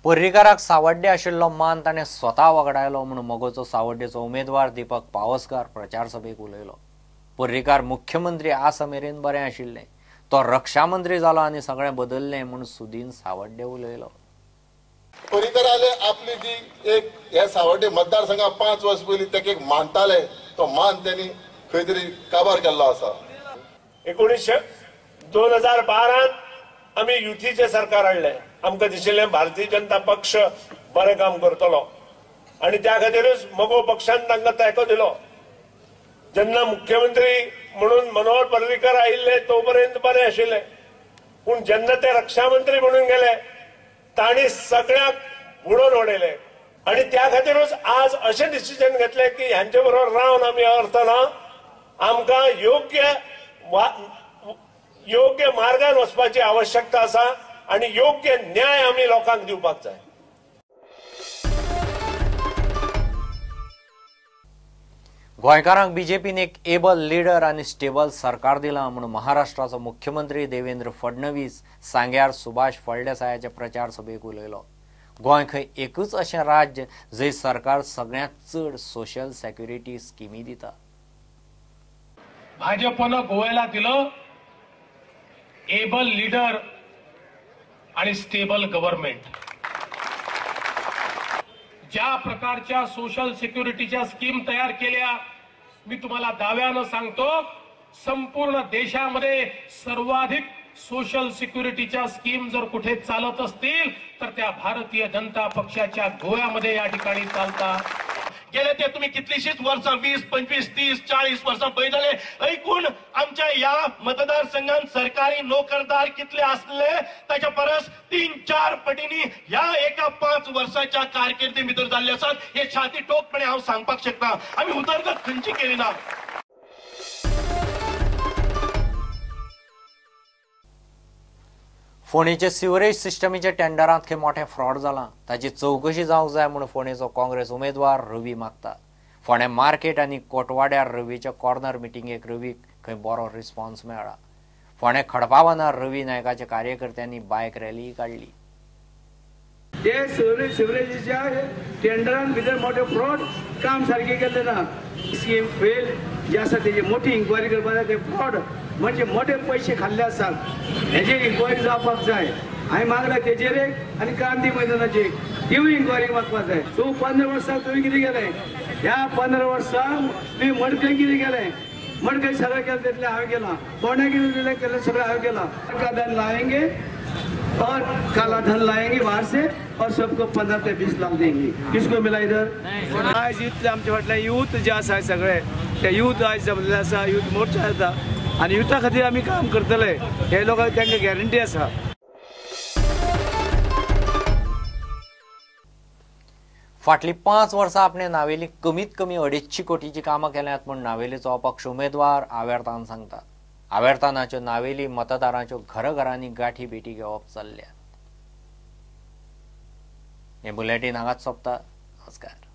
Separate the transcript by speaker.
Speaker 1: पर्रीकाराक सावड्डे आशिल्लो मान ताणें स्वता वगडायलो म्हूण मगोचो सावड्डेचो उमेदवार दीपक पावसकार प्रचार सभेक उलयलो. पर्रीकार मुख्यमंत्री आसा मेरेन बरें आशिल्लें, तो रक्षामंत्री जालो आनी सगळें बदललें म्हूण सुदीन सावड्डे उलयलो.
Speaker 2: पर्रीकाराले आपली जी एक हे सावड्डे मतदारसंघात 5 वर्स पयलीं ताका एक मानताले, तो मान त्यांनी खंय तरी काबार केल्लो आसा.
Speaker 3: 2012 आमी युतीचें सरकार हाडलें. आमकां दिशिल्लें भारतीय जनता पक्ष बरें काम करतलो आनी त्या खातीरूच मगो पक्षान तांकां तेंको दिलो. जेन्ना मुख्यमंत्री म्हणून मनोहर पर्रीकर आयिल्ले तो पर्यंत बरें आशिल्लें, पूण जेन्ना ते रक्षामंत्री म्हणून गेले तांणी सगळ्यांक बुडोवन उडयले आनी त्या खातीरूच आज अशें डिसिजन घेतलें की ह्यांचे बरोबर रावन आमी अर्थ ना, आमकां योग्य मार्गान वचपाची आवश्यकता आसा आनी योग्य न्याय आमी लोकांक दिवपाक जाय.
Speaker 1: गोंयकारांक बीजेपीन एक एबल लिडर आनी स्टेबल सरकार दिलां म्हूण महाराष्ट्राचो मुख्यमंत्री देवेंद्र फडणवीस सांग्यार सुभाष फळदेसायाच्या प्रचार सभेक उलयलो. गोंय खंय एकूच अशें राज्य जंय सरकार सगळ्यांत चड सोशल सेक्युरिटी स्किमी दिता.
Speaker 4: भाजपनं गोव्याला दिलं एबल लीडर आणि स्टेबल गव्हर्नमेंट. ज्या प्रकारच्या सोशल सिक्युरिटीच्या स्कीम तयार केल्या, मी तुम्हाला दाव्यानं सांगतो, संपूर्ण देशामध्ये सर्वाधिक सोशल सिक्युरिटीच्या स्कीम जर कुठे चालत असतील तर त्या भारतीय जनता पक्षाच्या गोव्यामध्ये या ठिकाणी चालतात.
Speaker 5: गेले ते तुम्ही कितलीशीच वर्सां 20, 25, 30, 40 वर्सां पळयतले. ऐकून आमच्या ह्या मतदारसंघात सरकारी नोकरदार कितले आसले ताच्या परस 3-4 पटींनी ह्या एका 5 वर्साच्या कारकिर्दी भितर जाल्ले आसात हे छाती टोकपणे हांव सांगपाक शकता. आमी उदरगत खंयची केली ना.
Speaker 1: फोंडेचे सिवरेज सिस्टमीच्या टेंडरांत खंय मोठें फ्रॉड जालां ताची चवकशी जावंक जाय म्हूण फोंडेचो काँग्रेस उमेदवार रवी मागता. फोंडें मार्केट आनी कोटवाड्यार रवीच्या कॉर्नर मिटिंगेक रवीक खंय बरो रिस्पॉन्स मेळ्ळा. फोंडें खडपावनार रवी नायकाच्या कार्यकर्त्यांनी बायक रॅली काडली.
Speaker 6: ते सिवरेजीच्या टेंडरान भितर मोठे फ्रॉड काम सारकें केल्लें ना. स्कीम फेल जे आसा तेजी मोठी इन्क्वायरी करपाक जाय. ते फ्रॉड म्हणजे मोठे पयशे खाल्ले आसात हेजी इन्क्वायरी जावपाक जाय. हांवें मागला तेजेर एक आनी क्रांती मैदानाचेर तिवूय इन्क्वायरी मागपाक जाय. तूं 15 वर्सां तुवें कितें केलें? ह्या 15 वर्सां तुवें मडकय कितें केलें? मडकय सगळें केलें तितलें हांवें केलां. फोंड्या कितें केलें सगळें हांवें केलां. धन लाएंगे और काला धन लाएंगे बाहर से और सबको 15 ते 20 लाख देंगे. किसको मिला इधर? आयज इतले आमचे फाटल्यान यूथ जे आसा सगळे ते यूथ आयज जमलेले आसा. यूथ मोर्चा येता आनी युथा खातीर आमी काम करतले हे लोकांक तांकां गॅरंटी आसा.
Speaker 1: फाटलीं 5 वर्सां आपणे नावेली कमीत कमी 250 कोटीची कामां केल्यांत म्हूण नावेलीचो अपक्ष उमेदवार आवेर्तान सांगता. आवेर्तानाच्यो नावेली मतदारांच्यो घरघरांनी गाठी भेटी घेवप चल्ल्यात. हें बुलेटीन हांगाच सोंपता. नमस्कार.